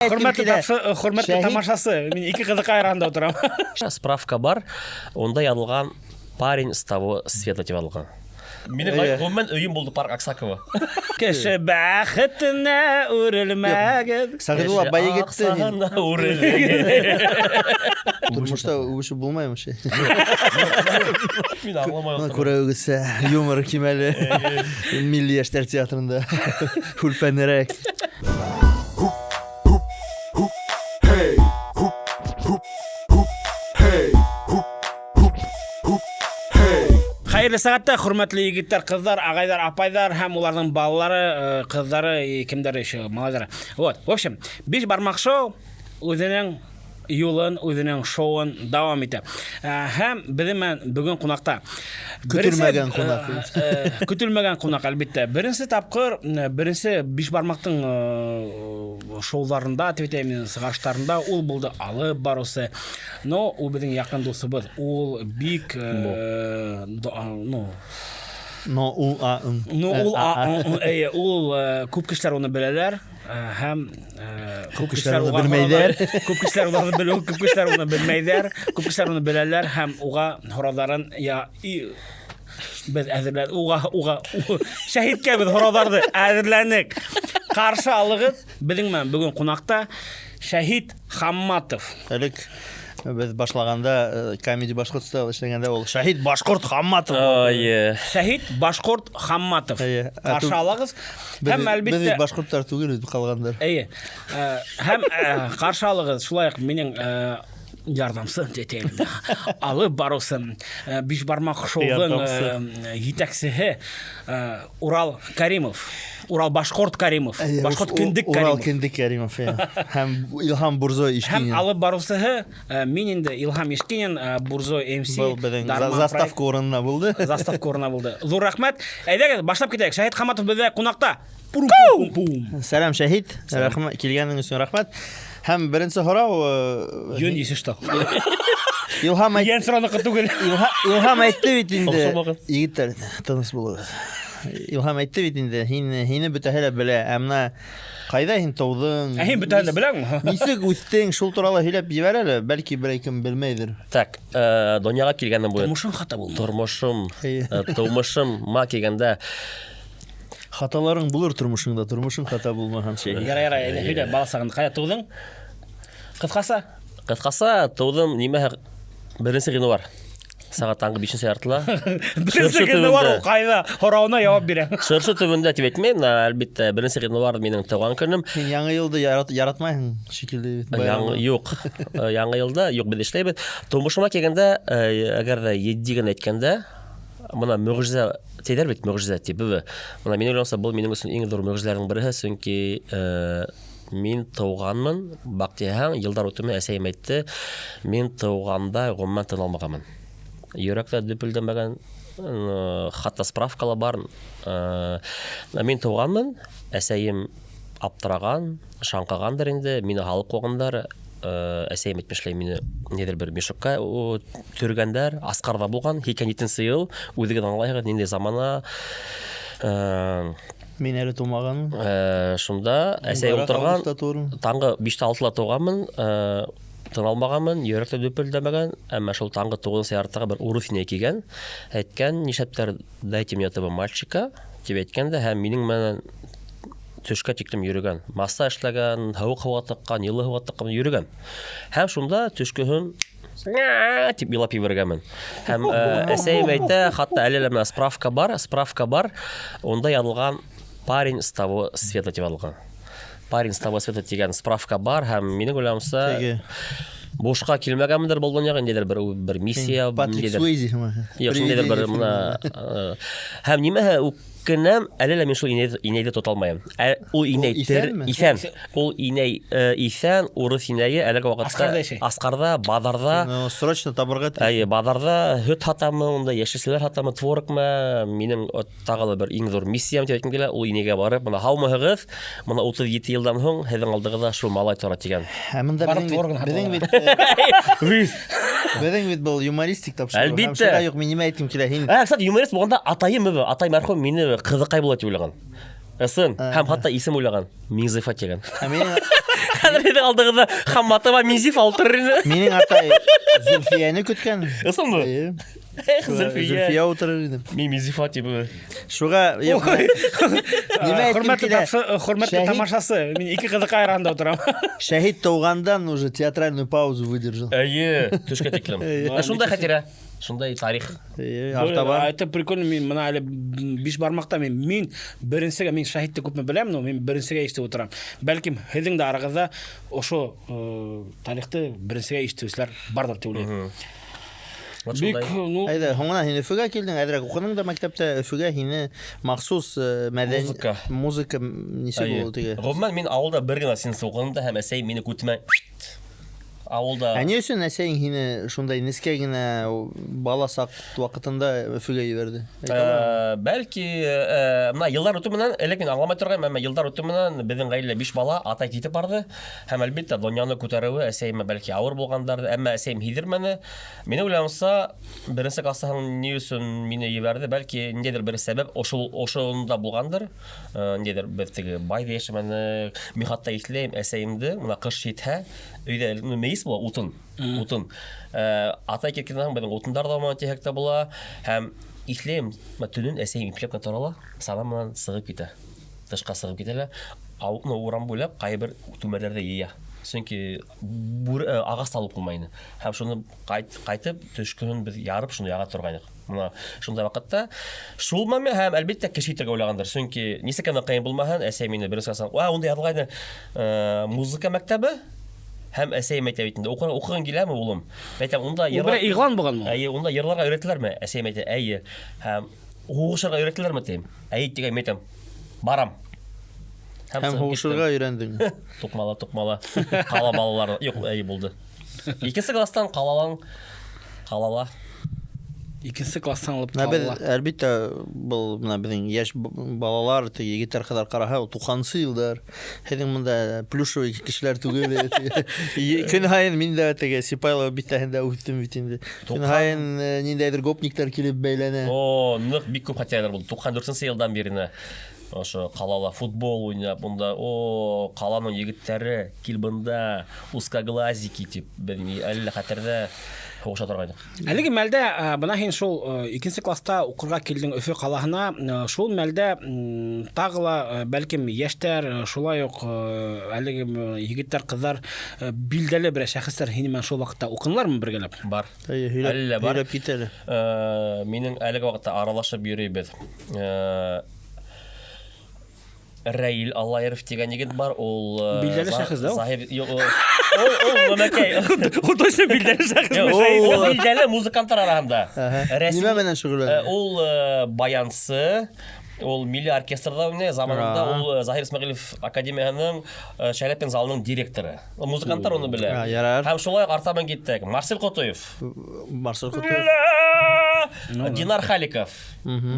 Хөрмәтле тапшы, хөрмәтле тамашасы, мин ике кызыкай арасында утырам. Справка бар, унда язылган парень с того света дип язылган. Минем гомумән өем булды парк Аксакова. Кеше бәхетенә үрелмәгез. Сәгыйдулла бай егетте. Аксагына үрелмәгез. Тормышта үбешеп булмаймы ши? Мин аңламай. Күрәүгесә юмор кимәле. Милли яшьләр театрында. Хүлпәнерәк. Хәерле сәгатьтә, хөрмәтле егетләр, кызлар, агайлар, апайлар һәм уларның балалары, э, кызлары и кемдәр еще, малайлары. Вот, в общем, Биш бармак шоу үзенең юлын, үзенең шоуын дәвам итә. Э, һәм безнең белән бүген кунакта. Көтелмәгән кунак. Э, э, көтелмәгән кунак, әлбәттә. Беренче тапкыр, беренче биш бармактың шоуларында, дип әйтәйем, сыгашларында ул булды алып баручы. Но ул безнең якын дусыбыз. Ул бик, ну, Но ул а Ну ул а әйе, ул күп кешеләр уны беләләр. Һәм күп кешеләр уны белмәйдәр. Күп кешеләр уны белү, күп кешеләр уны белмәйдәр. Күп кешеләр уны беләләр һәм уга һорауларын я без әзерлән уга уга шәһиткә без һорауларны әзерләнек. Каршы алыгыз, безнең белән бүген кунакта Шәһит Хамматов. Элек без башлаганда Comedy Башкорт Style эшләгәндә ул Шәһит Башкорт Хамматов. Ай. Шәһит Башкорт Хамматов. Каршы алыгыз. Һәм әлбәттә без башкортлар түгел бит калгандар. Әйе. Һәм каршы алыгыз шулай ук минем ярдәмче тетем. Алып баручы биш бармак шоуның җитәкчесе Урал Каримов. Урал Башкорт Каримов. Башкорт Кендек Каримов. Урал Кендек Каримов. Һәм Илһам Бурзой Ишкинин. Һәм алып баручысы мин инде Илһам Ишкинин, Бурзой МС. Был безнең заставка урынына булды. Заставка урынына булды. Зур рәхмәт. Әйдәгез, башлап китәйек. Шәһит Хаматов бездә кунакта. Сәлам, Шәһит. Рәхмәт, килгәнең өчен рәхмәт. Һәм беренче һорау Йөн исе что? Илһам әйт. Йән сораныкы түгел. Илһам әйтте бит инде. Егетләр, тыныч булыгыз. Илһам әйтте бит инде, һин һине бөтәһе дә белә. Ә менә кайда һин тудың? Ә һин бөтәһен дә беләңме? Ничек үстең? Шул туралы һөйләп җибәр әле, бәлки берәй кем белмәйдер. Так, дөньяга килгәнем бу. Тормышың хата булмады. Тормышым, тумышыма килгәндә Хаталарың булыр тормышыңда, тормышың хата булмаган шәй. Ярай, ярай, әйдә, һөйлә, бала сагында кая тудың? Кыскасы? Кыскасы, тудым, нимә, беренче гыйнвар. Сәгать таңгы бишенче яртыла. Беренче гыйнвар ул кайда? Һорауына яуап бирә. Чыршы төбендә дип әйтмәйм, әлбәттә, беренче гыйнвар минем туган көнем. Син Яңа елды яратмайсың шикелле бит. Яңа юк. Яңа елда юк, без эшләйбез. Тормышыма килгәндә, әгәр дә етди генә әйткәндә, Мына мөгъҗизә диләр бит, мөгъҗизә дип. Мына минем уйлавымча, был минем өчен иң зур мөгъҗизәләрнең берсе, чөнки мин туганмын, бактиһаң, еллар үтү белән әсәем әйтте, мин туганда гомумән тын алмаганмын. Йөрәк тә дөпелдәмәгән, хатта справкалар бар. Мин туганмын, әсәем аптыраган, шаңкагандыр инде, мине алып куйганнар. Әсәем әйтмешләй, мине нидер бер мешокка төргәндәр, Аскарда булган, 87 ел, үзегез аңлайгыз, нинди замана. Мин әле тумаганмын. Шунда әсәй утырган, таңгы 5-тә 6-да туганмын, тын алмаганмын, йөрәк тә дөпелдәмәгән, әмма шул таңгы 9 яртыга бер урыс инәй килгән, әйткән, нишләптер, дайте мне этого мальчика, дип әйткән дә, һәм минем менән төшкә тиклем йөрегән. Масса эшләгән, һавык һава тыккан, елы һава тыккан, йөрегән. Һәм шунда төшкеһен дип елап җибәргәнмен. Һәм әсәем әйтә, хатта әле лә менә справка бар, справка бар. Онда язылган парень с того света дип язылган. Парень с того света дигән справка бар һәм минем уйлавымча, бушка килмәгәнмендер бу дөньяга, ниндидер бер бер миссия, Патрик Суэйзи. Юк, ниндидер бер менә һәм нимә үкенәм, әле лә мин шул инәйне тота алмыйм. Ә ул инәй исәнме? Исән. Ул инәй исән, урыс инәе әлеге вакытта Аскарда яши. Аскарда, базарда. Ну, срочно табырга тиеш. Әйе, базарда һөт һатамы, унда яшелчәләр һатамы, творогмы, минем тагы да бер иң зур миссиям дип әйткем килә, ул инәйгә барып, менә һаумыһыгыз, менә 37 елдан һуң һезнең алдыгызда шул малай тора дигән. Ә монда Барып безнең творогын бит, безнең бит, безнең бит был юмористик тапшыру. Һәм Әлбиттә. шулай ук мин нимә әйткем килә, һин Ә, кстати, юморист булганда атаем, атай мәрхүм мине кызыкай була дип уйлаган. Ысын. Һәм хатта исем уйлаған. Минзифа тигән. Ә минең Хәҙер һеҙҙең алдығыҙҙа Хамматова Минзифа ултырыр ине. Минең атай Зөлфиәне көткән. Ысынмы? Эйе. Эх, Зөлфиә. Зөлфиә ултырыр ине. Мин Минзифа тип. Шуға юҡ, Нимә әйткем Хөрмәтле килә? хөрмәтле Шәһит- тамашасы, мин ике ҡыҙыҡай араһында ултырам. Шәһит тыуғандан уже театральную паузу выдержал. Эйе, төшкә тиклем. Ә Шундай хәтирә, шундай тарих. Эйе, артабан. Это прикольно, мин мына әле биш бармаҡта мин беренсегә мин шәһитте күпме беләм, но мин беренсегә ишетеп ултырам. Бәлкем һеҙҙең дә арағыҙҙа ошо тарихты беренсегә ишетеүселәр барҙыр тип уйлайым. Вот Бик, шундай. ну, Әйҙә, һуңынан һин Өфөгә килдең, әҙерәк уҡының да мәктәптә Өфөгә һине махсус мәҙәни Музыка. музыка нисек Эйе. ул теге. Ғөмүмән, мин ауылда бер генә синыфта уҡыным да һәм әсәй мине күтемә ауылда Ә ни өсөн әсәйең һине шундай нескә генә бала саҡ ваҡытында Өфөгә ебәрҙе? Әйтә алаһыңмы? Бәлки, мына йылдар үтеү менән, элек мин аңламай торғайным, әммә йылдар үтеү менән беҙҙең ғаиләлә 5 бала, атай китеп барҙы. Һәм әлбиттә донъяны күтәреүе әсәйемә бәлки ауыр булғандар, әммә әсәйем һиҙҙермәне. Минең уйлауымса, беренсе класста һуң ни өсөн мине ебәрҙе, бәлки ниндәйҙер бер сәбәп ошонда булғандыр. Ниндәйҙер беҙ теге бай ҙа йәшәмәнек. Мин хатта иҫләйем әсәйемде, мына ҡыш етһә, өйҙә мейес була, утын. Утын. Атай киткәндән һуң беҙҙең утындар ҙа булманы тиһәк тә була. Һәм иҫләйем, мына төнөн әсәйем ипләп кенә тора ла, сана менән сығып китә. Тышҡа сығып китә лә, урам буйлап ҡайбер түмәрҙәрҙе йыя. Сөнки ағас алып булмай ине. Һәм шуны ҡайтып, төшкөнөн беҙ ярып, шуны яға торғайныҡ. Мына шундай ваҡытта шул момент һәм әлбиттә кеше итергә уйлағандар. Сөнки нисек кенә ҡыйын булмаһын, әсәй мине беренсе класстан, «Уа, унда яҙылғайны, музыка мәктәбе». Һәм әсәйем әйтә бит инде, уҡығың киләме, улым? Мин әйтәм, унда Ул берәй иғлан булғанмы? Әйе, унда йырларға өйрәтәләрме? Әсәйем әйтә, әйе. Һәм һуғышырға өйрәтәләрме тием? Әйе тигән, мин әйтәм, барам. Һәм сығып һуғышырға киттем. өйрәндең. Туҡмала, туҡмала. Ҡала балалары. Юҡ, әйе булды. Икенсе класстан ҡалалан, ҡалала. Икенсе класстан алып Менә беҙ, ҡалала. әлбиттә, был менә беҙҙең йәш балалар, теге егеттәр, ҡыҙҙар ҡараһа, ул туҡһанынсы йылдар. Һеҙҙең бында плюшевый кешеләр түгел. Көн һайын мин дә теге Сипайлова биҫтәһендә үҫтем бит инде. Көн һайын ниндәйҙер гопниктар килеп бәйләнә. О, ныҡ бик күп хатирәләр булды. Туҡһан дүртенсе йылдан бире ошо ҡалала футбол уйнап, унда, о, ҡаланың егеттәре кил бында, узкоглазики тип, беҙ әллә хәтерҙә һуғыша торғайныҡ. Әлеге мәлдә, бына һин шул, икенсе класста уҡырға килдең Өфө ҡалаһына, шул мәлдә, тағы ла, бәлкем йәштәр, шулай уҡ, әлеге, егеттәр, ҡыҙҙар, билдәле берәй шәхестәр һинең менән шул ваҡытта уҡынылармы бергәләп? Бар. Әйе, Әллә бар. һөйләп кит әле. Минең әлеге ваҡытта аралашып йөрөйбөҙ. Рәил Аллаяров тигән егет бар, ул, Билдәле шәхес дә ул? Заһир, юҡ, ул нәмәкәй. Ул точно билдәле шәхес. Юҡ, ул билдәле музыканттар араһында. Рәсми Нимә менән шөғөлләнә? Ул, баянсы, ул милли оркестрҙа уйнай, заманында ул, Заһир Исмәғилев академияһының, Шәләпин залының директоры. Ул музыканттар уны белә. Ярар. Һәм шулай уҡ артабан киттек. Марсель Ҡотоев. Марсель Ҡотоев. Динар Халиков.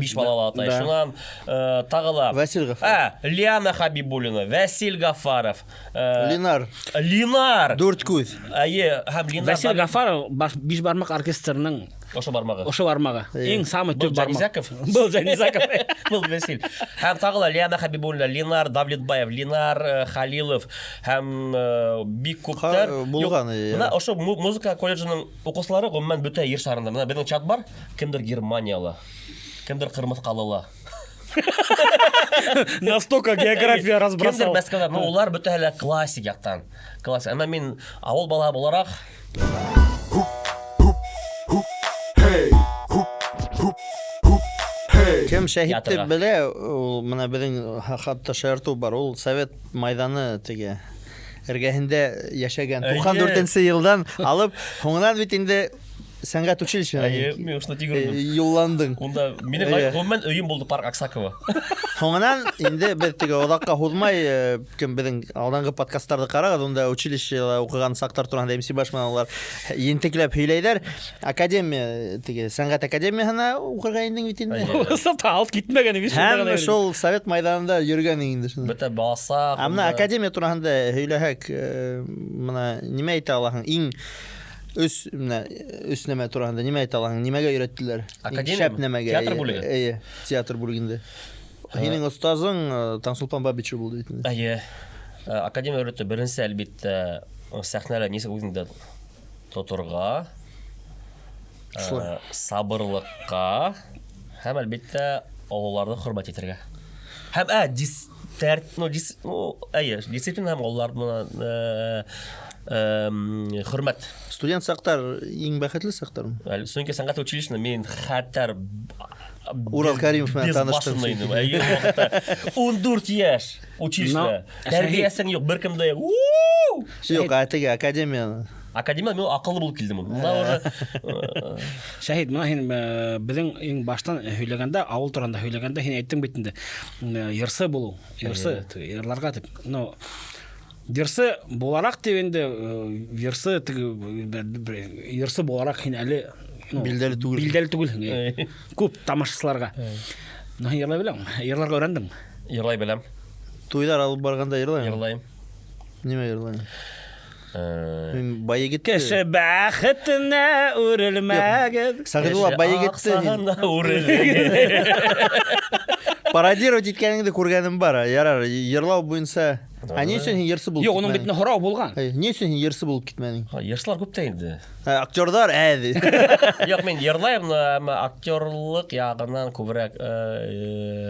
Биш балалы атай. Шунан, тағы ла. Василь Ғафаров. Лиана Хабибуллина, Василь Ғафаров. Линар. Линар. Дүрт күҙ. Әйе, һәм Линар Василь Ғафаров биш бармаҡ оркестрының Ошо бармағы. Ошо бармағы. Әйе. Иң самый Был төп бармаҡ. Жанизаков. Был Жанизаков. Был Василь. Һәм тағы ла Лиана Хабибуллина, Линар Давлетбаев, Линар Халилов һәм, бик күптәр. Булған, Юҡ, әйе. Мына ошо музыка колледжының уҡыусылары ғөмүмән бөтә ер шарында. Мына беҙҙең чат бар. Кемдер Германияла, кемдер Ҡырмыҫҡалыла. Настолько география Кемдер разбросала. Мәскәүҙә. Ну, улар бөтәһе лә классик яҡтан. Классик. Әммә мин ауыл балаһы булараҡ Кем шәһитте Театрға. белә, ул мына беҙҙең хатта шаяртыу бар, ул Совет майҙаны теге эргәһендә йәшәгән. Әйе. Туҡһан дүртенсе йылдан алып, һуңынан бит инде сәнғәт училищеһына Әйе, мин ошоно тигерҙем. юлландың. Унда минең Әйе. ғөмүмән өйөм булды парк Аксакова. Һуңынан инде беҙ теге оҙаҡҡа һуҙмай, кем беҙҙең алданғы подкасттарҙы ҡарағыҙ, унда училищела уҡыған саҡтар тураһында MC Баш менән улар ентекләп һөйләйҙәр. Академия, теге сәнғәт академияһына уҡырға индең бит инде. Әйе. Сапта алып китмәгән бит. Һәм шул Совет майҙанында йөрөгән инде шунда. Бөтә баласаҡ. Ә мына академия тураһында һөйләһәк, мына нимә әйтә алаһың? Иң өс, мына өс нәмә тураһында нимә әйтә алаһың? Нимәгә өйрәттеләр? Иң Академияме? шәп нәмәгә? Театр Әйе, бүлеге? Әйе, театр бүлегендә. Һинең остазың Таңсулпан Бабичева булды бит инде. Әйе. Академия өйрәтте беренче, әлбиттә, сәхнәлә ничек үзеңдә тоторга, Шулай. Сабырлыкка һәм, әлбиттә, олыларны хөрмәт итәргә. Һәм, ә, дис, тәр, ну, дис, ну, әйе, дисциплина һәм олыларны хөрмәт. Студент саҡтар иң бәхетле саҡтармы? Әле, Сөнки сәнғәт училищены мин хәтәр Урал Каримов менән таныштың безбашенный сөнки. идем. Әйе, ул ваҡытта 14 йәш училищеда. Но, Тәрбиәсең юҡ, бер кем дә юҡ. У-у-у! Юҡ, ә теге академияны. Академия мин аҡыллы булып килдем. Мына уже Шәһит, мына һин беҙҙең иң баштан һөйләгәндә, ауыл тураһында һөйләгәндә һин әйттең бит инде, йырсы булыу, йырсы, теге, йырларға тип. Но йырсы булараҡ тип инде, йырсы теге, йырсы булараҡ һин әле, ну, Билдәле түгел. Билдәле түгелһең, әйе. Күп тамашасыларға. Но һин йырлай беләңме? Йырларға өйрәндеңме? Йырлай беләм. Туйҙар алып барғанда йырлайһың? Йырлайым. Нимә йырлайһың? Мин бай егетте. Кеше бәхетенә үрелмәгеҙ. Сәғиҙулла бай егетте һин Аҡсаһына үрелмәгеҙ. Пародировать иткәнеңде күргәнем бар. Ярар, йырлау буйынса. Ә ни өсөн һин йырсы булып Юҡ, уның китмәнең? бит һорау булған. Әй, ни өсөн һин йырсы булып китмәнең? Ха, йырсылар күп тә инде. Ә, актерҙар әҙ. Юҡ, мин йырлайым, но әммә актерлыҡ яғынан күберәк,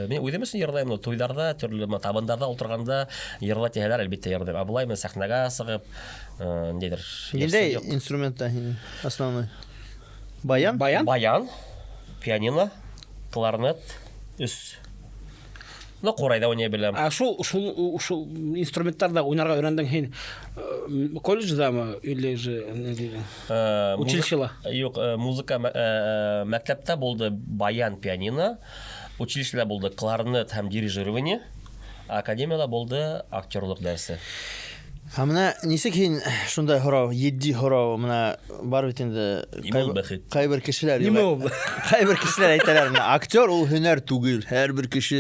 мин үҙем өсөн йырлайым, но туйҙарҙа, төрлө табындарҙа ултырғанда йырлай тиһәләр, әлбиттә йырлайым. Ә былай мин сәхнәгә сығып, ниндәйҙер йырсы Ниндәй юҡ. инструментта һинең основной? Баян? Баян? Баян, пианино, кларнет, өс. Ну, ҡурайҙа уйнай беләм. Ә шул инструменттарҙа уйнарға өйрәндең һин, колледждамы или же, не знаю, училищела? Юҡ, музыка мәктәптә булды баян, пианино, училищела булды кларнет һәм дирижирование, академияла булды актерлыҡ дәресе. Ә мына нисек һин шундай һорау, етди һорау, мына бар бит инде Нимә ул бәхет? ҡайбер кешеләр, Нимә ул? Ҡайбер кешеләр әйтәләр, мына актер ул һөнәр түгел, һәр бер кеше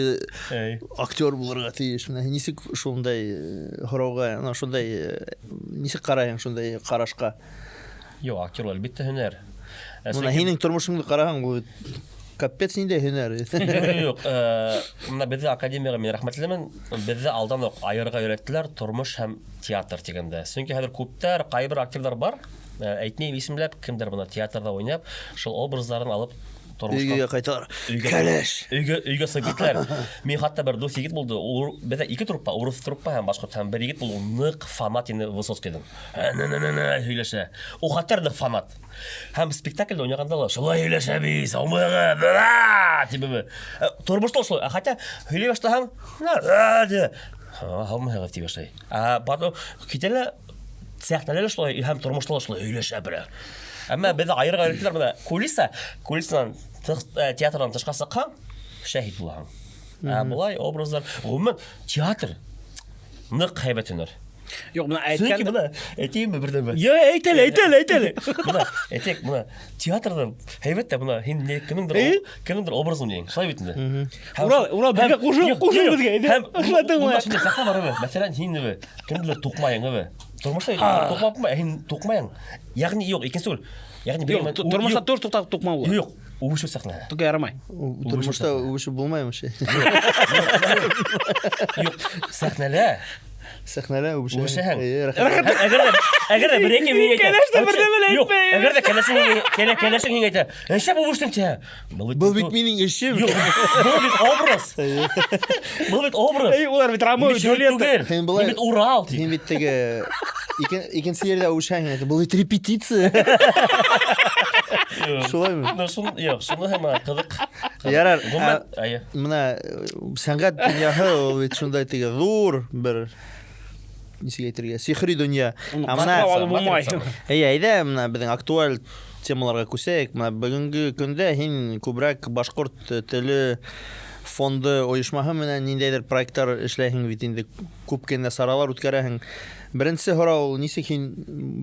Әй. актер булырға тейеш. Мына нисек шундай һорауға, мына шундай нисек ҡарайһың шундай ҡарашҡа? Юҡ, актер ул әлбиттә һөнәр. Мына Сөнки һинең тормошоңдо ҡараһаң, ул капец ниндәй һөнәр. Юҡ, мына беҙҙе академияға мин рәхмәтлемен. Беҙҙе алдан уҡ айырырға өйрәттеләр тормош һәм театр тигәндә. Сөнки хәҙер күптәр, ҡайбер актерҙар бар, әйтмәйем исемләп, кемдер бына театрҙа уйнап, шул образдарын алып тормошҡа Өйгә ҡайталар. Өйгә Кәләш. Өйгә сығып киттеләр. Мин хатта бер дуҫ егет булды. Ул беҙҙә ике труппа, урыҫ труппа һәм башҡорт, һәм бер егет булды, ул ныҡ фанат ине Высоцкийҙың. Ә, һөйләшә. Ул хәтәр ныҡ фанат. Һәм спектакльдә уйнағанда ла шулай һөйләшә бит, һаумыһығыҙ, ра, тип бе. Тормошта шулай. Ә хәтә һөйләй башлаһаң, ра, ти. Һа, һаумыһығыҙ тип башлай. Ә потом китә лә сәхнәлә лә шулай, һәм тормошта ла шулай һөйләшә берәү. Әммә беҙҙе айырырға өйрәттеләр бына кулиса, кулисанан театрҙан тышҡа сыҡһаң, шәһит булаһың. Ә былай образдар, ғөмүмән, театр ныҡ һәйбәт һөнәр. Юҡ, бына Сөнки әйткән бына, әйтәйемме бер нәмә? Йә, әйт әле, әйт әле, әйт әле. Бына, әйтәйек, бына, театрҙа һәйбәт тә бына, һин не, кемдеңдер образын уйнайһың, шулай бит инде. Һәм Урал, Урал, беҙгә һәм ҡушыл, юҡ, ҡушыл юҡ, беҙгә, әйҙә. һәм Ошолай тыңлай. унда шундай сәхнә бар, әбе. Мәҫәлән, һин, әбе, кемделер туҡмайың, әбе. Тормошта туҡмап, һин туҡмайың. Йәғни, юҡ, икенсе түгел. Йәғни, бер Юҡ, нәмә- тормошта юҡ. тор туҡтап туҡмау була. Юҡ, үбешеү сәхнәһе. Туҡа ярамай. Тормошта үбешеү булмаймы шей? Юҡ, сәхнәлә. Сәхнәлә үбешәһең. Үбешәһең. Эйе, рәхәт. Һәм әгәр дә, әгәр дә бер ике миңә әйтә. Кәләш тә бер нәмә лә Юҡ, әйтмәй. әгәр дә кәләшең һиңә, кәләшең һиңә әйтә, Нишләп үбештең тиһә? Был бит Был бит минең эшем. Юҡ, был бит образ. Был бит образ. Эй, улар бит Ромео Мин бит Джульетта. түгел. Һин былай- Мин бит Урал ти. Һин бит теге икенсе ерҙә үбешәһең, әйтә, был бит репетиция. Шулаймы? Ну, шун, юҡ, шуны һәм ҡыҙыҡ. Ярар, Ғөмүмән, әйе. Мына сәнғәт донъяһы ул бит шундай теге ҙур бер нисек әйтергә, сихри донъя. Уны Ә мына ҡаплап алып булмай. Әйе, әйҙә, мына беҙҙең актуаль темаларға күсәйек. Мына бөгөнгө көндә һин күберәк башҡорт теле фонды ойошмаһы менән ниндәйҙер проекттар эшләйһең бит инде, күп кенә саралар үткәрәһең. Беренсе һорау ул, нисек һин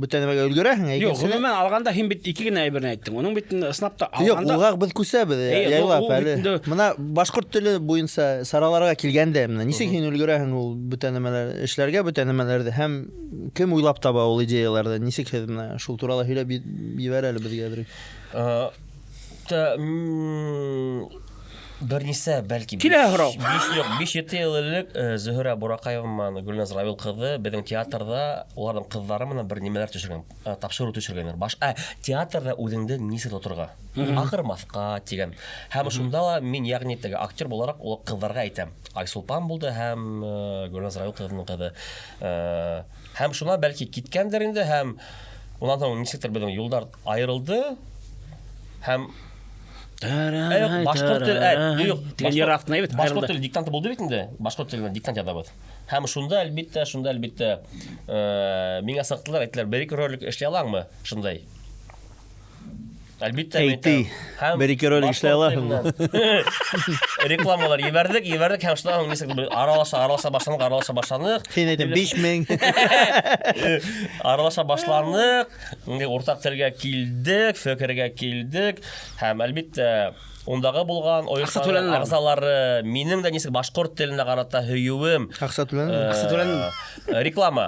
бөтә нәмәгә өлгөрәһең? Юҡ, Икенсене- ғөмүмән алғанда һин бит ике генә әйберне әйттең. Уның бит инде ысынлап та Юҡ, алғанда уға беҙ күсәбеҙ, Эйе, яйлап ул бит әле. инде Мына башҡорт теле буйынса сараларға килгәндә, мына нисек һин өлгөрәһең ул бөтә нәмәләр эшләргә, бөтә нәмәләрҙе һәм кем уйлап таба ул идеяларҙы? Нисек һеҙ мына шул турала һөйләп ебәр әле беҙгә әҙерәк. Бернисә, бәлки, Килә һорау. Биш, юк, 5-7 ел элек Зөһрә Буракаева менән Гөлназ Равил кызы беҙҙең театрҙа уларҙың ҡыҙҙары менән бер нимәләр төшөргән, тапшырыу төшөргәннәр. Баш, театрҙа үҙеңде нисек тоторға, аҡырмаҫҡа тигән. Һәм шунда ла мин, ягъни теге актер булараҡ, ул ҡыҙҙарға әйтәм. Айсулпан булды һәм Гөлназ Равил ҡыҙының ҡыҙы. Һәм шунан бәлки киткәндер инде, һәм унан һуң нисектер беҙҙең юлдар айырылды. Һәм Тарай, башҡорт теле, тарай. юк, Тигән йыр артына бит, башҡорт айырылды. теле диктанты булды бит инде. Башҡорт теленән диктант яҙабыҙ. Һәм шунда әлбиттә, шунда әлбиттә, миңә сыҡтылар, әйттеләр, бер-ике ролик эшләй алаңмы? Шундай. Әлбиттә, мин Әйти, әйтәм. Һәм бер-ике ролик эшләй башҡорт алаһыңмы? теленән рекламалар ебәрҙек, ебәрҙек һәм шунан һуң нисек бер аралаша, аралаша башланыҡ, аралаша башланыҡ. Һин әйтәм, 5000. Аралаша башланыҡ, инде уртаҡ телгә килдек, фекергә килдек һәм әлбиттә ундағы булған Аҡса ойошманың түләнеләрме? ағзалары, минең дә нисек башҡорт теленә ҡарата һөйөүем. Аҡса түләнеләрме? Аҡса түләнелме? Реклама.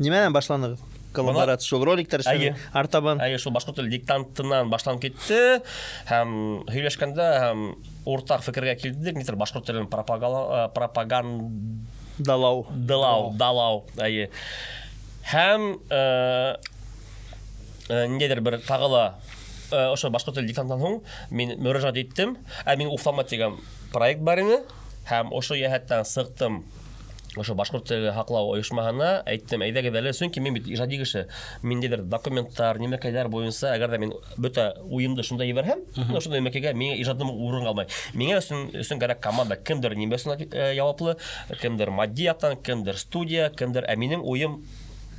Нимәнән башланығыҙ? Коллаборация шул роликтар Әйе. эшләне. Артабан. Әйе, шул башҡорт теле диктантынан башланып китте һәм һөйләшкәндә һәм уртаҡ фекергә килдек, нитер башҡорт телен пропагандалау, Далау. далау, әйе. Һәм ниндәйҙер бер тағы ла ошо башҡорт теле диктантынан һуң мин мөрәжәғәт иттем. Ә мин Уфталма тигән проект бар ине һәм ошо йәһәттән сыҡтым. Ошо башҡорт теле һаҡлау ойошмаһына әйттем, әйҙәгеҙ әле, сөнки мин бит ижади кеше, ниндәйҙер документтар, нимәкәйҙәр буйынса, әгәр ҙә мин бөтә уйымды шунда ебәрһәм, ошондай нимәкәйгә миңә ижадым урын ҡалмай. Миңә өсөн кәрәк команда, кемдер нимә өсөн яуаплы, кемдер матди яҡтан, кемдер студия, кемдер, ә минең уйым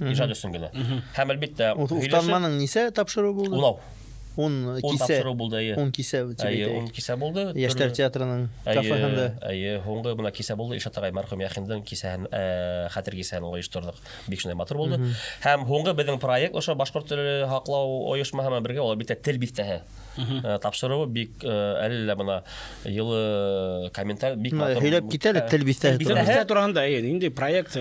ижад өсөн генә. Һәм әлбиттә, һөйләшеп Уфталманың нисә тапшырыуы булды? Унау. Ун Ун кисә. тапшырыу булды, әйе. Ун кисә тип Әйе, әйтәйек. ун кисә булды. Йәштәр Төрлө театрының Әйе, кафеһында. әйе, һуңғы бына кисә булды. Ишат ағай мәрхүм Яхиндың кисәһен, хәтер кисәһен ойошторҙоҡ. Бик шундай матур булды. Һәм һуңғы беҙҙең проект ошо башҡорт теле һаҡлау ойошмаһы менән бергә, ул әлбиттә тел биҫтәһе. Тапшырыуы бик әле лә бына йылы комментарий бик Бына матур. Һөйләп кит әле тел биҫтәһе Тел тураһында. биҫтәһе тураһында, әйе, ниндәй проект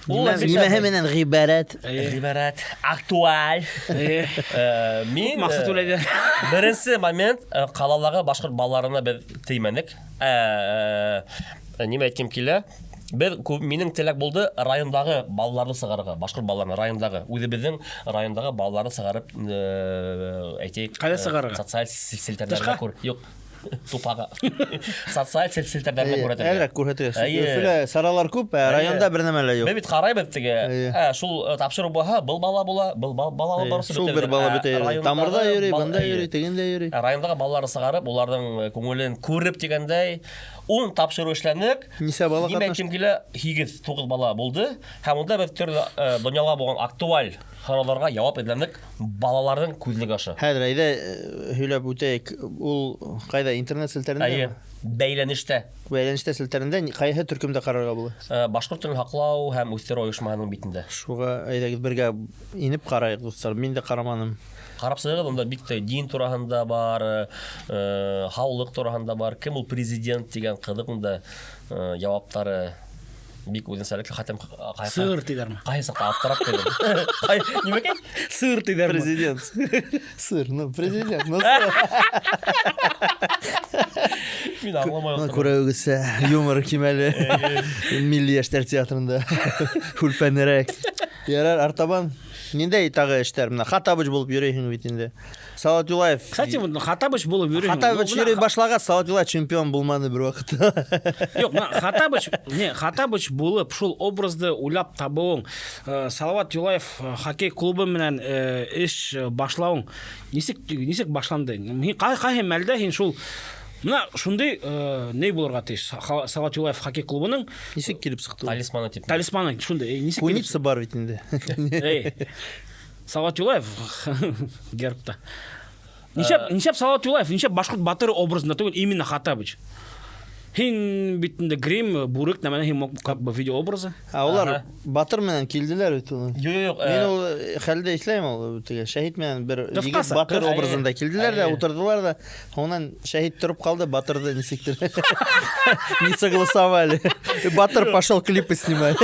Ул Нимә, әлбиттә нимәһе менән ғибәрәт? Әйе. Ғибәрәт, актуаль. Әйе. Мин, Маҡсат түләйҙе. беренсе момент, ҡалалағы башҡорт балаларына беҙ теймәнек. Нимә әйткем килә? Беҙ минең теләк булды райондағы балаларҙы сығарырға, башҡорт балаларына райондағы, үҙебеҙҙең райондағы балаларҙы сығарып, әйтәйек, Ҡайҙа сығарырға? социаль селтәрҙәргә Тышҡа? күр. Юҡ. Тупаға. Социаль селтәрҙәргә Әйе, күрһәтергә. Әҙерәк күрһәтергә. Әйе. Өфөлә саралар күп, ә Әйе. районда бер нәмә лә юҡ. Беҙ бит ҡарайбыҙ теге, Әйе. шул тапшырыу булһа, был бала була, был бала Әйе, барысы шул бөтә бер бала бер. бөтә йөрөй. Райондағы Тамырҙа йөрөй, бында әйе. йөрөй, тегендә йөрөй. Райондағы балаларҙы сығарып, уларҙың күңелен күреп тигәндәй, 10 тапшырыу эшләнек. Нисә бала Нимә ҡатнашты? әйткем килә, 8-9 бала булды. Һәм унда беҙ төрлө донъяла булған актуаль һорауҙарға яуап эҙләнек балаларҙың күҙлеге аша. Хәҙер әйҙә һөйләп үтәйек. Ул ҡайҙа, интернет селтәрендә? Әйе, бәйләнештә. Бәйләнештә селтәрендә ҡайһы төркөмдә ҡарарға була? Башҡорт телен һаҡлау һәм үҫтереү ойошмаһының битендә. Шуға әйҙәгеҙ бергә инеп ҡарайыҡ, дуҫтар. Мин дә ҡараманым. Ҡарап сығығыҙ, унда бик тә дин тураһында бар, һаулыҡ тураһында бар, кем ул президент тигән ҡыҙыҡ унда яуаптары бик үҙенсәлекле, хатта Сыр тиҙәрме? ҡайһы саҡта аптырап ҡуйҙым. Ҡай, нимәкәй? Сыр тиҙәрме? Президент. Сыр, ну, президент, ну, сыр. Мин аңламай Бына ултырам. күрәүегеҙсә, юмор кимәле. Милли йәштәр театрында. Һүлпәнерәк. Ярар, артабан ниндәй тағы эштәр? Бына Хаттабыч булып йөрөйһөң бит инде. Салават Юлаев. Кстати, вот Хаттабыч булып йөрөйһөң. Хаттабыч Ну, бына йөрөй башлағас, Салават Юлаев чемпион булманы бер ваҡытта. Юҡ, бына Хаттабыч, не, Хаттабыч булып шул образды уйлап табыуың, Салават Юлаев хоккей клубы менән эш башлауың нисек башланды? Һин ҡайһы мәлдә һин шул бына шундай ни булырға тейеш? Салават Юлаев хоккей клубының Нисек килеп сыҡты ул? Талисманы тип. Талисманы шундай, нисек килеп Куница бар бит инде. Эй, Салават Юлаев гербта. Нисәп Салават Юлаев, нисәп башҡорт батыры образында түгел, именно Хаттабыч. Һин бит инде грим, бүрек, нәмәне һин мог как бы видео образы. Ә улар Ага. батыр менән килделәр бит уны. Юҡ, юҡ, Мин ул хәлдә эшләйем ул, теге шәһит менән бер Ҡыҫҡаса, егет батыр ҡыҫҡа. образында килделәр ҙә, Әйе. ултырҙылар ҙа, һуңынан шәһит тороп ҡалды, батырҙы нисектер. Не согласовали. Батыр пошел клипы снимать.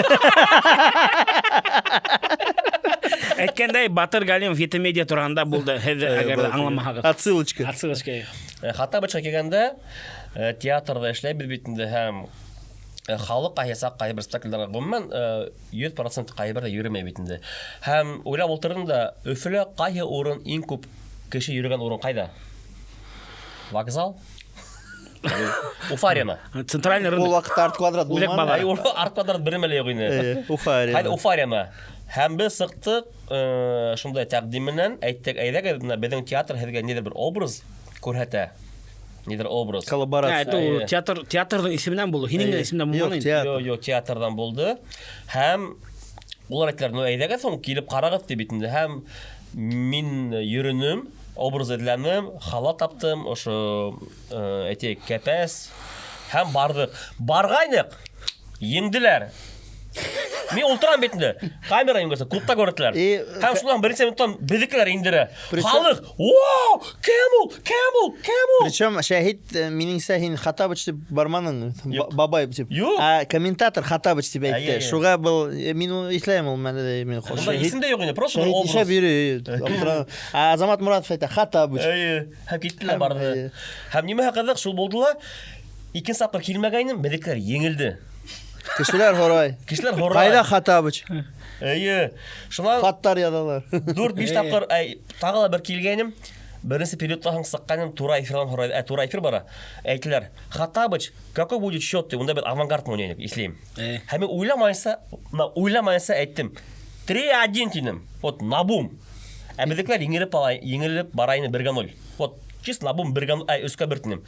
Әйткәндәй, Батыр Галимов Ете медиа тураһында булды. Һеҙ әгәр дә аңламаһағыҙ. Отсылочка. Отсылочка. Хаттабычҡа килгәндә, театрҙа эшләйбеҙ бит инде һәм халыҡ ҡайһы саҡ ҡайһы бер спектаклдәргә ғөмүмән 100% ҡайһы берҙә йөрөмәй бит инде. Һәм уйлап ултырҙым да, Өфөлә ҡайһы урын иң күп кеше йөрөгән урын ҡайҙа? Вокзал? Уфа арена. Центральный Ул рынок. ваҡытта арт квадрат Үҙәк булманы. баҙар. Ай, арт квадрат бер нәмә лә юҡ ине. Эйе, Уфа Ҡайҙа арена. Уфа арена. Һәм беҙ сыҡтыҡ шундай тәҡдим менән, әйттек, әйҙәгеҙ, бына беҙҙең театр һеҙгә ниҙер бер образ күрһәтә. Ниҙер образ. Ә, Коллаборация. это ул театр, театрҙың исеменән булды. Һинең генә исемдән Юҡ, булманы инде. театр. Йо, йо, театрҙан булды. Һәм улар әйттеләр, ну әйҙәгеҙ һуң килеп ҡарағыҙ тип бит инде. Һәм мин йөрөнөм, образ эҙләнем, халат таптым, ошо әйтәйек, кәпәс. Һәм барҙыҡ. Барғайныҡ, еңделәр. Мин ултырам бит инде. Камера ингәсә, клубта күрҙеләр. Һәм шунан беренсе минуттан беҙҙекеләр индерә. Халыҡ, вау, кем ул? Кем ул? Кем ул? Причем Шәһит, минеңсә, һин Хаттабыч тип барманың, Юҡ. бабай тип. Юҡ. Ә комментатор Хаттабыч тип әйтте. Әйе, әйе. Шуға был, мин уны иҫләйем ул мәлде, мин Унда исемдә юҡ инде, просто Шәһит образ. нишләп йөрөй? Аптырап. Ә Азамат Муратов әйтә, Хаттабыч. Әйе, һәм киттеләр Һәм, барҙы. әйе. Һәм нимәһе ҡыҙыҡ, шул булды ла, икенсе тапҡыр килмәгәйнем, беҙҙекеләр еңелде. Кешеләр һорай. Кешеләр һорай. Ҡайҙа Хаттабыч? Әйе. Шунан Хаттар яҙалар. 4-5 тапҡыр, әй, тағы ла бер килгәйнем. Беренсе периодтан һуң сыҡҡайным, тура эфирҙан һорай, тура эфир бара. Әйттеләр, Хаттабыч, какой будет счет? Унда беҙ Авангард менән уйнайыҡ, иҫләйем. Һәм мин уйламайынса, мына уйламайынса әйттем. 3-1 тинем. Вот на бум. Ә беҙҙекеләр еңелеп ала, еңелеп бара ине 1-0. Вот чисто на бум 1-0, әй, 3-1 тинем.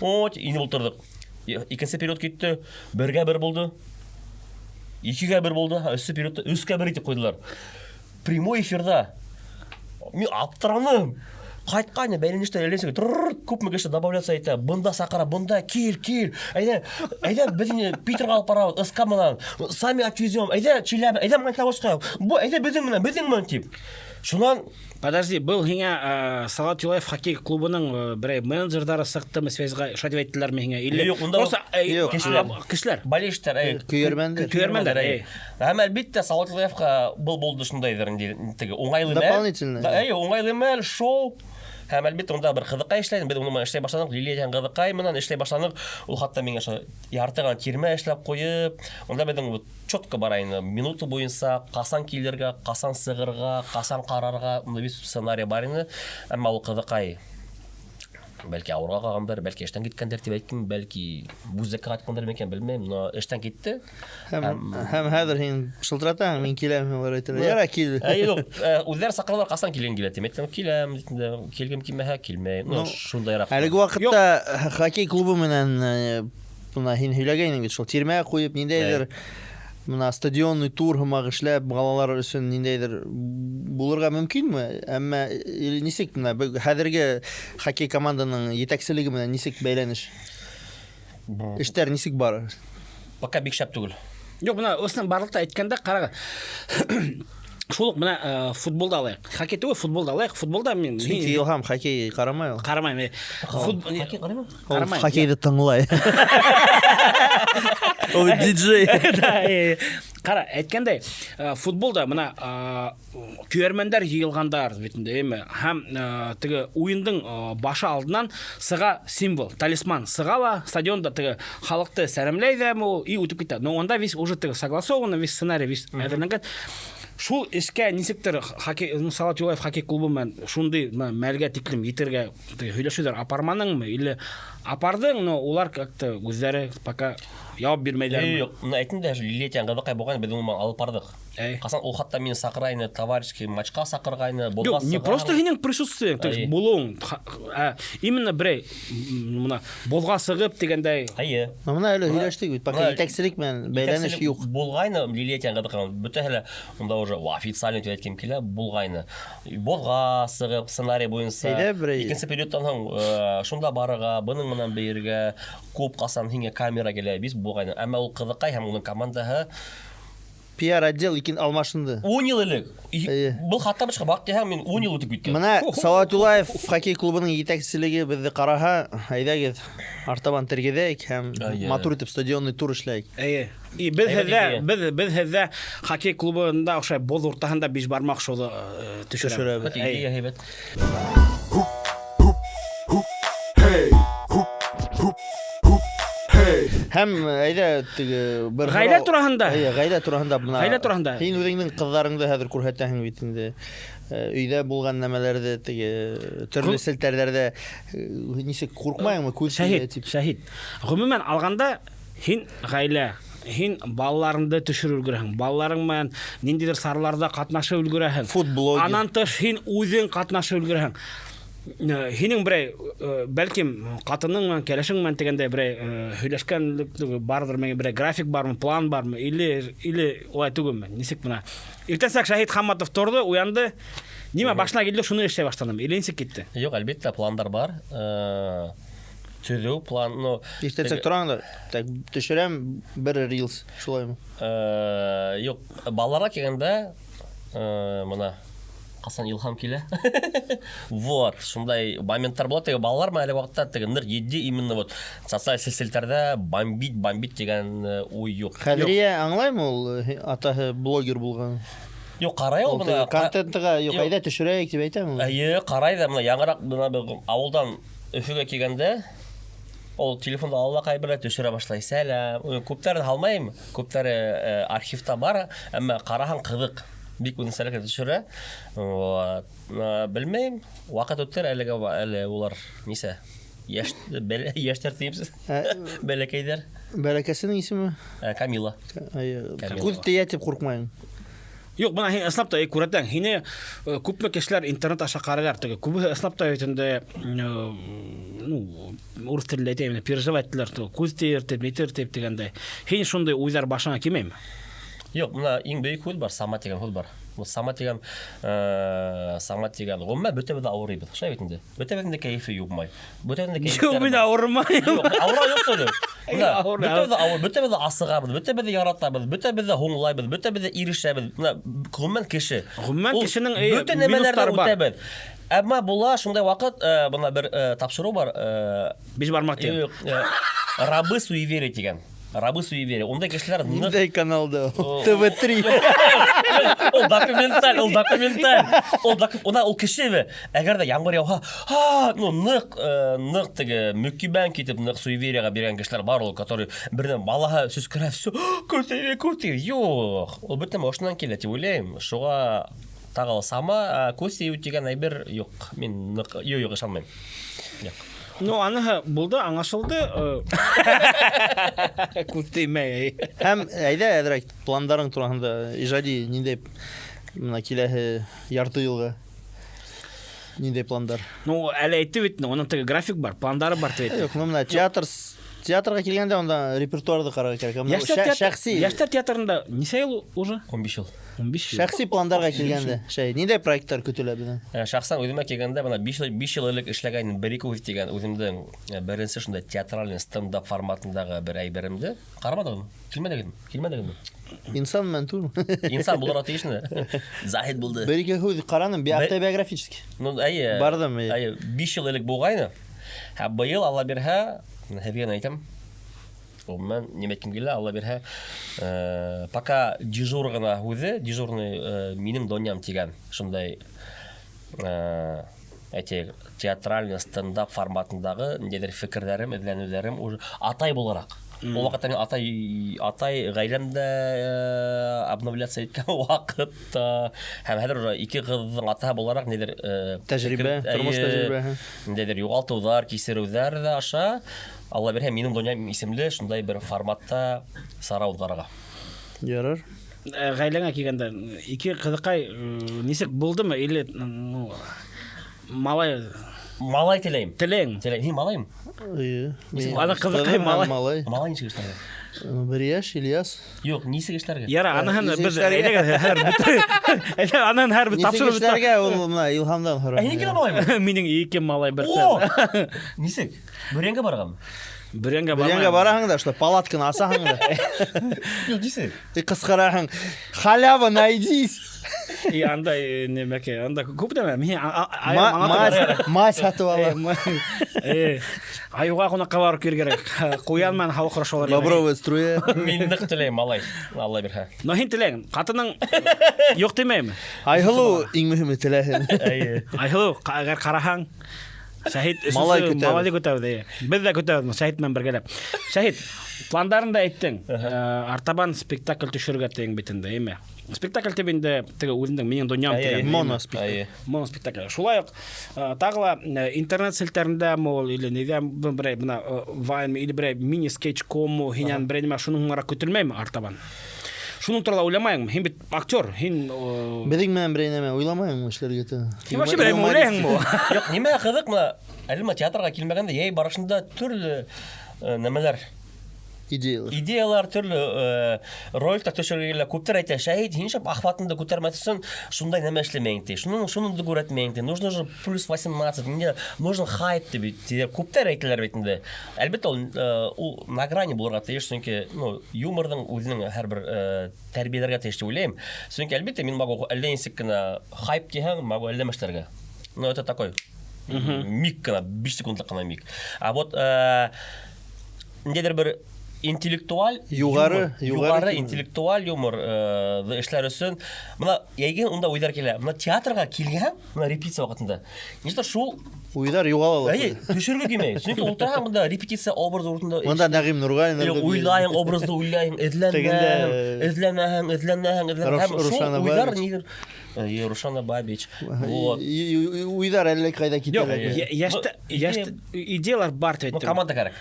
Вот, инеп ултырҙыҡ. Икенсе период китте, 1-1 булды. 2-1 булды, өсөнсө периодта 3-1 итеп ҡуйҙылар. Прямой эфирҙа. Мин аптыраным. Ҡайтҡайны бәйләнештә әйләнсәк, трррр, күпме кеше добавляться итә, бында саҡыра, бында кил, кил. Әйҙә, әйҙә беҙ Питерға алып барабыҙ, СК менән, сами отвезем, әйҙә Челябі, әйҙә Магнитогорскка. Бу әйҙә беҙҙең менән, беҙҙең менән тип. Шунан Подожди, был һиңә Салават Юлаев хоккей клубының берәй менеджерҙары сыҡтымы связьға, шулай тип әйттеләрме һиңә? Или Юҡ, унда просто, Юҡ, кешеләр. Кешеләр. Болельщиктар, әй. Көйәрмәндәр. Көйәрмәндәр, әй. Һәм әлбиттә Салават Юлаевҡа был булды шундайҙыр инде, теге уңайлы мәл. Дополнительно. Да, әй, уңайлы мәл, шоу. Һәм әлбиттә унда бер ҡыҙыҡай эшләйем, беҙ уның менән эшләй башланыҡ, Лилия тигән ҡыҙыҡай менән эшләй башланыҡ. Ул хатта миңә ошо ярты ғына тирмә эшләп ҡуйып, унда беҙҙең вот четко бара инде, минута буйынса ҡасан килергә, ҡасан сығырға, ҡасан ҡарарға, унда бит сценарий бар ине. Әммә ул ҡыҙыҡай бәлки ауырға ҡалғандыр, бәлки эштән киткәндер тип әйткем, бәлки Бүздәккә ҡайтҡандыр микән, белмәйем, но эштән китте. Һәм хәҙер һин шылтыратаһың, мин киләм, улар әйтәләр. Ярай, кил. Әй, юҡ, үҙҙәре саҡыралар, ҡасан килгән килә тип. Әйтәм, киләм, инде килгем килмәһә, килмәйем. Ну, Ну, шундайыраҡ. Әлеге ваҡытта хоккей клубы менән бына һин һөйләгәйнең бит, шул тирмә ҡуйып, ниндәйҙер бына стадионный тур һымаҡ эшләп, балалар өсөн ниндәйҙер булырға мөмкинме? Әммә нисек бына хәҙерге хоккей команданың етәкселеге менән нисек бәйләнеш? Эштәр нисек бара? Пока бик шәп түгел. Юҡ, бына ысынлап барлыҡта әйткәндә, ҡарағыҙ. Шул уҡ бына футболда алайыҡ. Хоккей түгел, футболда алайыҡ. Футболда мин Сөнки Илһам хоккей ҡарамай ул. Ҡарамайым, әй. Хоккей ҡарамай? Ул Ҡарамайым. хоккейҙы тыңлай. Ул диджей. Да, әй, әй. Ҡара, әйткәндәй, футболда бына көйәрмәндәр йыйылғандар бит инде, әйме? Һәм теге уйындың башы алдынан сыға символ, талисман сыға ла, стадионда теге халыҡты сәләмләй ҙә ул и үтеп китә. Но унда весь уже теге согласовано, весь сценарий весь әҙерләнгән. Шул эшкә нисектер хоккей, ну, Салават Юлаев хоккей клубы менән шундай мәлгә тиклем етергә теге һөйләшеүҙәр апарманыңмы или апарҙың, но улар как-то үҙҙәре пока яуап бирмәйҙәрме? Юҡ, бына әйттем дә, Лилия тигән ҡыҙыҡай булған, беҙ уны менән алып барҙыҡ. Әй. Ҡасан ул хатта мине саҡыра ине, товарищеский матчҡа саҡырғайны, Юҡ, боҙға не сығар. просто һинең присутствиең, то есть Әйе. булыуың, именно берәй, бына боҙға сығып тигәндәй. Әйе. Но бына әле һөйләштек бит, пока Бына етәкселек менән бәйләнеш етәкселек юҡ. Булғайны, Лилия тигән ҡыҙыҡай, бөтәһе лә унда уже официально тип әйткем килә, булғайны. Боҙға сығып, сценарий буйынса. Әйҙә берәй. Икенсе периодтан һуң шунда барырға, бының менән бейергә, күп ҡасан һиңә камера килә, бит булғайны. Әммә ул ҡыҙыҡай һәм уның командаһы Пиар отдел икин алмашынды. 10 йыл элек. Әйе. Был хатта башҡа баҡ тиһәң, мин 10 йыл үтеп киткән. Мына Салават Юлаев хоккей клубының етәкселеге беҙҙе ҡараһа, әйҙәгеҙ, артабан тергеҙәйек һәм Әйе. матур итеп стадионный тур эшләйек. Эйе. И беҙ Әйбәт һеҙҙә, идея. беҙ һеҙҙә хоккей клубында ошай боҙ уртаһында биш бармаҡ шоуҙы төшөрәбеҙ. Төшөрәбеҙ. Эйе. Идея һәйбәт. Hey, hoop, hoop, hoop, hey. Һәм әйҙә теге бер Ғаилә һорау- тураһында. Эйе, ғаилә тураһында бына. Ғаилә тураһында. Һин үҙеңдең ҡыҙҙарыңды хәҙер күрһәтәһең бит инде. Өйҙә булған нәмәләрҙе теге төрлө селтәрҙәрҙә нисек ҡурҡмайыңмы күҙ тейә Шәһит, тип? шәһит. Ғөмүмән алғанда һин ғаилә, һин балаларыңды төшөрөп өлгөрәһең. Балаларың менән ниндәйҙер сараларҙа ҡатнашып өлгөрәһең. Фудблогер. Анан тыш һин үҙең ҡатнашып өлгөрәһең. Һинең берәй, бәлкем, ҡатының менән, кәләшең менән тигәндәй берәй һөйләшкәнлек барҙыр, менән берәй график бармы, план бармы, или улай түгелме? Нисек бына? Иртәнсәк Шәһит Хамматов торҙо, уянды. Нимә башына килде, шуны эшләй башланым. Или нисек китте? Юҡ, әлбиттә, пландар бар. Төҙөү план, ну, Иртәнсәк тораң да, так, төшөрәм бер рилс, шулаймы? Юҡ, балаларға килгәндә, мына ҡасан илһам килә. Вот, шундай моменттар була. Теге балалар менән әлеге ваҡытта теге ныҡ етди именно вот социаль селтәрҙә бомбить, бомбить тигән уй юҡ. Хәҙриә аңлаймы ул, атаһы блогер булған? Юҡ, ҡарай ул Ул бына, теге контентыға юҡ, Юҡ. әйҙә төшөрәйек тип әйтәме ул? Эйе, ҡарай ҙа, бына яңыраҡ бына бер ауылдан Өфөгә килгәндә ул телефонды ала ла ҡайберҙәр төшөрә башлай. Сәләм. Күптәрен һалмайым, күптәре архивта бар, әммә ҡараһаң ҡыҙыҡ. Бик үҙенсәлекле төшөрә. Вот. Белмәйем, ваҡыт үтер, әлегә әле улар нисә? Йәш, йәштәр тиепсез. Бәләкәйҙәр. Бәләкәсенең исеме? Камила. Әйе. Камила. Күҙ тейә тип ҡурҡмайым. Юҡ, бына һин ысынлап та күрәтәң, һине күпме кешеләр интернет аша ҡарайҙар, теге күбеһе ысынлап та бит инде ну, урыҫ телендә әйтәйем, переживать итәләр, теге күҙ тейер тип, нитер тип тигәндәй. Һин шундай уйҙар башыңа килмәйме? Юҡ, бына иң бөйөк һүҙ бар, сама тигән һүҙ бар. Был сама тигән сама тигән ғөмүмән бөтәбеҙ ҙә ауырыйбыҙ. Шулай бит инде. Бөтәбеҙҙең дә кәйефе юҡмай. Бөтәбеҙҙең дә кәйефтәре Юҡ, мин бар. ауырымайым. Юҡ, ауырыу юҡ түгел. Бына Ауырыу. бөтәбеҙ ҙә ауыр, бөтәбеҙ ҙә асығабыҙ, бөтәбеҙ ҙә яратабыҙ, бөтәбеҙ ҙә һуңлайбыҙ, бөтәбеҙ ҙә ирешәбеҙ. Бына ғөмүмән кеше. Ғөмүмән Ул кешенең, бөтә нәмәләрҙән минустары бар. үтәбеҙ. Әммә була шундай ваҡыт, бына бер тапшырыу бар Биш бармаҡ тигән. Юҡ, рабы суеверия тигән. Рабы суеверия. Ундай кешеләр ныҡ Ниндәй каналда? О. ТВ3. Ул документаль, ул документаль. Ул уна ул кеше бе. Әгәр ҙә ямғыр яуһа, ха, ну ныҡ теге мөкибән китеп ныҡ суеверияға биргән кешеләр бар ул, который берҙән балаһы сөскөрә, всё, күҙ тейә, күҙ тейә. Юҡ, ул бөтә нәмә ошонан килә тип уйлайым. Шуға тағы ла сама, күҙ тейеү тигән әйбер юҡ. Мин ныҡ, юҡ, юҡ, ышанмайым. Юҡ. Ну, аныһы булды, аңлашылды. Күҙ теймәй. Һәм әйҙә әҙерәк пландарың тураһында, ижади ниндәй бына киләһе ярты йылға ниндәй пландар? Ну, әле әйтте бит, уның теге график бар, пландары бар тип әйтте. Юҡ, ну, бына театрға килгәндә унда репертуарҙы ҡарарға кәрәк. Бына Йәштәр шәхси Йәштәр театрында нисә йыл уже? 15 йыл. 15 йыл. Шәхси пландарға килгәндә, шәй, ниндәй проекттар көтөлә беҙҙән? Шәхсән үҙемә килгәндә, бына 5 йыл элек эшләгән бер ике үҙ тигән үҙемдең беренсе шундай театральный стендап форматындағы бер әйберемде ҡарамадығыҙмы? Килмәнегеҙме? Килмәнегеҙме? Инсан менән түгел. Инсан булырға тейеш инде. Заһид булды. Бер ике һүҙ ҡараным, автобиографический. Ну, әйе. Барҙым, әйе. Әйе, 5 йыл элек булғайны. Һәм быйыл Алла бирһә, һеҙгә генә әйтәм. Ғөмүмән, нимә әйткем килә, Алла бирһә, пока дежур ғына һүҙе, дежурный минең донъям тигән шундай әйтәйек, театральный стендап форматындағы ниндәйҙер фекерҙәрем, эҙләнеүҙәрем уже атай булараҡ. Ул ваҡытта мин атай ғаиләмдә обновляться иткән ваҡытта һәм хәҙер уже ике ҡыҙҙың атаһы булараҡ ниҙер Тәжрибә, фекер, тормош әйе, тәжрибәһе. ниндәйҙер юғалтыуҙар, кисереүҙәр ҙә аша Алла бирһә, минең донъям исемле шундай бер форматта сара уҙғарырға. Ярар. Ғаиләңә килгәндә ике ҡыҙыҡай нисек булдымы или, ну, малай Малай теләйем. Теләйем. Теләйем. Һин малайым? Эйе. Нисек? Ана ҡыҙыҡай Ҡыҙым һәм малай. малай. Малай нисек эшләргә? Бер йәш, Ильяс. Юҡ, нисек эшләргә? Яра, аныһын Нисек беҙ эшләргә? әйҙәгеҙ, һәр бөтә- Әйҙә, аныһын һәр бер Нисек тапшырып бөтә. эшләргә, ул мына Илһамдан һорай. Ә һинеке лә малаймы? Минең ике малай бер. О! Нисек? Бөрйәнгә барғанмы? Бөрйәнгә Бөрйәнгә бармайым. бараһың да, шулай палатканы асаһың да. Юҡ, нисек? И ҡысҡыраһың, халява, найдись. И анда нимәкәй, анда күп нәмә. Мин Мазь һатып ала. Айыуға ҡунаҡҡа барып килер кәрәк. Ҡуян менән һаулыҡ һорашалар. Бобровая струя. Мин ныҡ теләйем, малай. Алла бирһә. Но һин теләйһең. Ҡатының юҡ тимәйме? Айһылыу иң мөһиме теләһен. Эйе. Айһылыу, әгәр ҡараһаң, Шәһит өсөнсө Малай көтәбеҙ. Малайҙы көтәбеҙ, эйе. Беҙ ҙә көтәбеҙ Шәһит менән бергәләп. Шәһит, пландарында әйттең. Артабан спектакль төшөрөргә тиң бит инде, эйме? Спектакль тип инде теге үҙеңдең минең донъям Эйе, тигән. эйе. Моноспектакль. Эйе. Моноспектакль. Шулай уҡ тағы ла интернет селтәрендәме ул или ниҙә берәй бына вайн или берәй мини скетч кому һинән берәй нимә шуның һуңыраҡ көтөлмәйме артабан? Шуның турала уйламайыңмы? Һин бит актер, һин Беҙҙең менән берәй нәмә уйламайыңмы эшләргә? Һин вообще берәй нәмә уйлайһыңмы? Юҡ, нимә ҡыҙыҡ мына, әле мына театрға килмәгәндә йәй барышында төрлө нәмәләр, Идеялар. идеялар, төрлө роликтар төшөрөргә килә. Күптәр әйтә, Шәһит, һин нишләп охватыңды күтәрмәҫ өсөн шундай нәмә эшләмәйең ти. Шуны күрһәтмәйең ти. Нужно же плюс 18, мне нужен хайп ти бит. Тиҙәр. Күптәр әйтәләр бит инде. Әлбиттә, ул на грани булырға тейеш, сөнки, ну, юморҙың үҙенең һәр бер тәрбиәләргә тейеш тип уйлайым. Сөнки, әлбиттә, мин могу әллә нисек кенә хайп тиһәң, могу әллә нәмә эшләргә. Ну, это такой миг кенә, 5 секундлыҡ ҡына миг. А вот ниндәйҙер бер интеллектуаль Юғары, юмор, юғары юғары юмор. интеллектуаль юмор эшләр өсөн мына йәйген унда уйҙар килә. Мына театрға килгән, мына репетиция ваҡытында. Нисек шул Уйҙар юғала ла. Әйе, төшөргә килмәй. Сөнки ултыраһың бында репетиция образы уртында. Мында Нәғим Нурғалин. Юҡ, уйлайың, образды уйлайың, эҙләнәһең, Тегендә, эҙләнәһең, эҙләнәһең, эҙләнәһең. Һәм шул Рушана уйҙар Бабич. ниҙер. Әйе, Рушана Бабич. Вот. Уйҙар әллә ҡайҙа Юҡ, китәләр. йәштә, йәштә идеялар бар тип Ну, әйттем. команда кәрәк.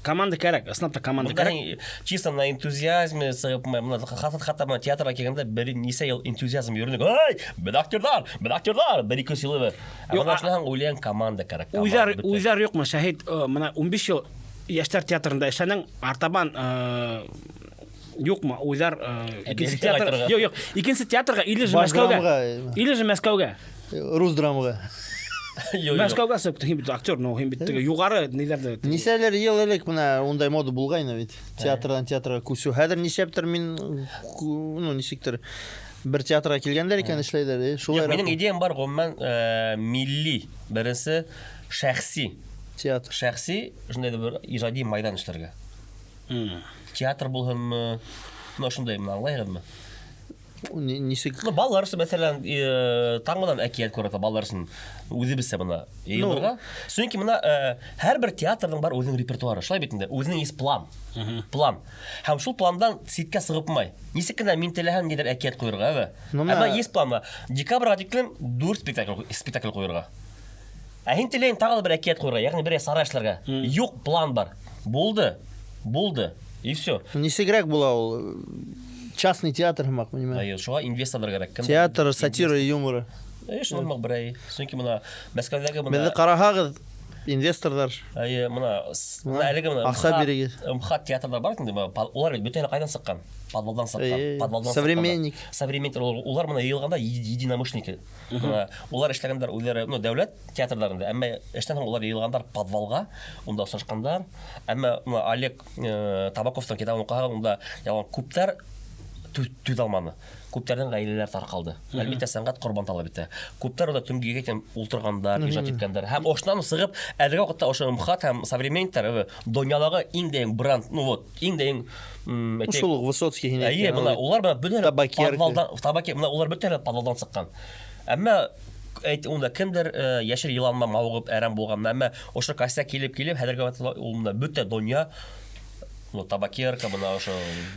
Команда кәрәк, ысынлап та команда Бында кәрәк. һин чисто на энтузиазме сығып, мына хатта мына театрға килгәндә бер нисә йыл энтузиазм йөрөнөк. Эй, беҙ актерҙар, беҙ актерҙар, бер ике йыл бер. Ә Юҡ, бына шунан уйлайым, команда кәрәк. Команда Уйҙар, бөтә. уйҙар юҡмы, Шәһит, мына 15 йыл йәштәр театрында эшләнең, артабан юҡмы уйҙар, икенсе беҙҙе театр, ҡайтырға. юҡ, юҡ, икенсе театрға или же Баш Мәскәүгә. драмаға. Или же Мәскәүгә. Рус драмаға. Юҡ, юҡ. Мәскәүгә сығып, һин бит актер, но һин бит теге юғары ниҙәрҙе. Нисәлер йыл элек мына ундай мода булғайны бит. Театрҙан театрға күсеү. Хәҙер нисәптер мин, ну, нисектер бер театрға килгәндәр икән эшләйҙәр. Шулай. Юҡ, минең идеям бар, ғөмүмән, милли, беренсе шәхси. Театр. Шәхси, шундай бер ижади майҙан эшләргә. Театр булһынмы? Ну, шундай, мына аңлайһығыҙмы? Нисек? Ну, балалар өсөн, мәҫәлән, таңынан әкиәт күрәтә балалар өсөн үҙебеҙсә бына йыйылырға. Сөнки бына һәр бер театрҙың бар үҙенең репертуары, шулай бит инде, үҙенең есть план. План. Һәм шул пландан ситкә сығып булмай. Нисек кенә мин теләһәм ниҙер әкиәт ҡуйырға, әбе. Ну, мына Әммә есть план. Мына декабргә тиклем 4 спектакль ҡуйырға. Ә һин теләйһең тағы ла бер әкиәт ҡуйырға, йәғни бер сара эшләргә. Юҡ, план бар. Булды. Булды. И всё. Нисегерәк була ул? Частный театр һымаҡ, понимаешь? Әйе, шуға инвесторҙар кәрәк. Кемдер Театр сатира и юмора. Әйе, шуны һымаҡ берәй. Сөнки мына Мәскәүҙәге мына Беҙҙе ҡараһағыҙ, инвесторҙар. Әйе, мына мына әлеге мына Аҡса бирегеҙ. МХАТ театрҙар бар инде, мына улар бит бөтәһе ҡайҙан сыҡҡан? Подвалдан сыҡҡан. Әйе, Подвалдан сыҡҡан. Современник. Современник. Улар мына йыйылғанда единомышленники. Мына улар эшләгәндәр үҙҙәре, ну, дәүләт театрҙарында, әммә эштән һуң улар йыйылғандар подвалға, унда осрашҡандар. Әммә мына Олег Табаковтың китабын уҡыһағыҙ, унда ялған күптәр түҙә алманы. Күптәрҙең ғаиләләр тарҡалды. Әлбиттә, сәнғәт ҡорбан талап итә. Күптәр унда төнгө икегә тиклем ултырғандар, ижад иткәндәр. Һәм ошонан сығып, әлеге ваҡытта ошо МХАТ һәм Современниктар, донъялағы иң дә иң бренд, ну вот, иң дә иң, әйтәйек, Шул уҡ Высоцкий һин Әйе, әйткән, мына ул улар мына бөтәһе Табакерка. подвалдан, табаке, мына улар бөтәһе подвалдан сыҡҡан. Әммә әйт, унда кемдер йәшел йылан менән мауығып әрәм булған, әммә ошо костяк килеп-килеп, хәҙерге ваҡытта ул мына бөтә донъя, ну, табакерка, бына ошо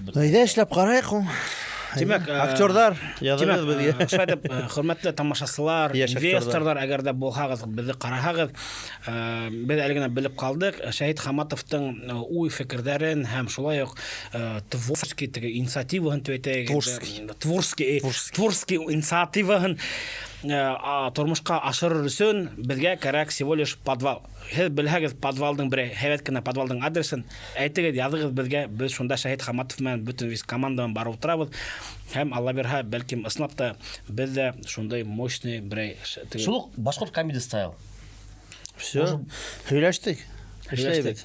бөтә. Әйҙә эшләп ҡарайыҡ ул. Тимәк, Актерҙар, яҙығыҙ тимәк, беҙгә. Шулай итеп, хөрмәтле тамашасылар, Йәш актерҙар. инвесторҙар, әгәр ҙә булһағыҙ, беҙҙе ҡараһағыҙ, беҙ әле генә белеп ҡалдыҡ, Шәһит Хаматовтың уй-фекерҙәрен һәм шулай уҡ творческий теге инициативаһын тип әйтәйек инде. Творческий. Творческий, Творческий. творческий инициативаһын тормошҡа ашырыр өсөн беҙгә кәрәк всего лишь подвал. Һеҙ белһәгеҙ подвалдың берәй һәйбәт кенә подвалдың адресын әйтегеҙ, яҙығыҙ беҙгә, беҙ шунда Шәһит Хаматов менән бөтөн весь команда менән барып ултырабыҙ. Һәм Алла бирһә, бәлкем ысынлап та беҙ ҙә шундай мощный берәй теге Шул уҡ башҡорт комедия стайл. Всё. Һөйләштек. Һөйләштек. Эшләйбеҙ.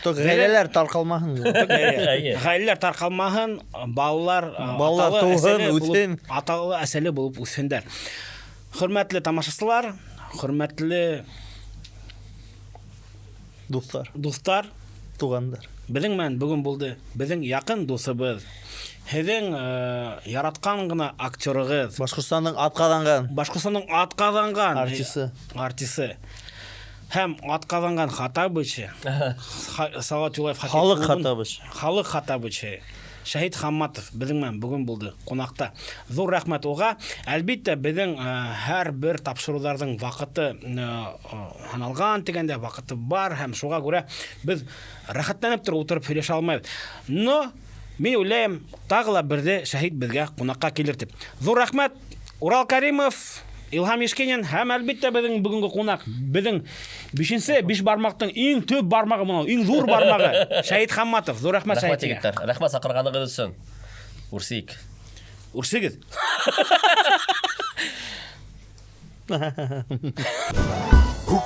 Только ғаиләләр тарҡалмаһын. Әйе. Ғаиләләр тарҡалмаһын, балалар Балалар аталы, тыуһын, әсәле булып- үҫһен. Аталы, әсәле булып үҫһендәр. Хөрмәтле тамашасылар, хөрмәтле Дуҫтар, дуҫтар, туғандар. беҙҙең менән бөгөн булды беҙҙең яҡын дуҫыбыҙ, һеҙҙең яратҡан ғына актерығыҙ, Башҡортостандың атҡаҙанған Башҡортостандың атҡаҙанған артисы. артисы һәм атҡаҙанған Хатабычы, Салават Юлаев хоккей Халыҡ клубын- Хатабыч. Халыҡ Хатабычы Шәһит Хамматов беҙҙең менән бөгөн булды ҡунаҡта. Ҙур рәхмәт уға. Әлбиттә, беҙҙең һәр бер тапшырыуҙарҙың ваҡыты һаналған тигәндә ваҡыты бар һәм шуға күрә беҙ рәхәтләнеп тороп ултырып һөйләшә алмайбыҙ. Но мин уйлайым, тағы ла берҙе Шәһит беҙгә ҡунаҡҡа килер тип. Ҙур рәхмәт. Урал Каримов, Илһам Ишкинин һәм әлбиттә беҙҙең бөгөнгө ҡунаҡ, беҙҙең бишенсе биш бармаҡтың иң төп бармағы мынау, иң ҙур бармағы Шәһит Хамматов. Ҙур рәхмәт, Рәхмәт, Шәһит. егеттәр. Рәхмәт саҡырғанығыҙ өсөн. Үрсейек. Үрсегеҙ. Hoop,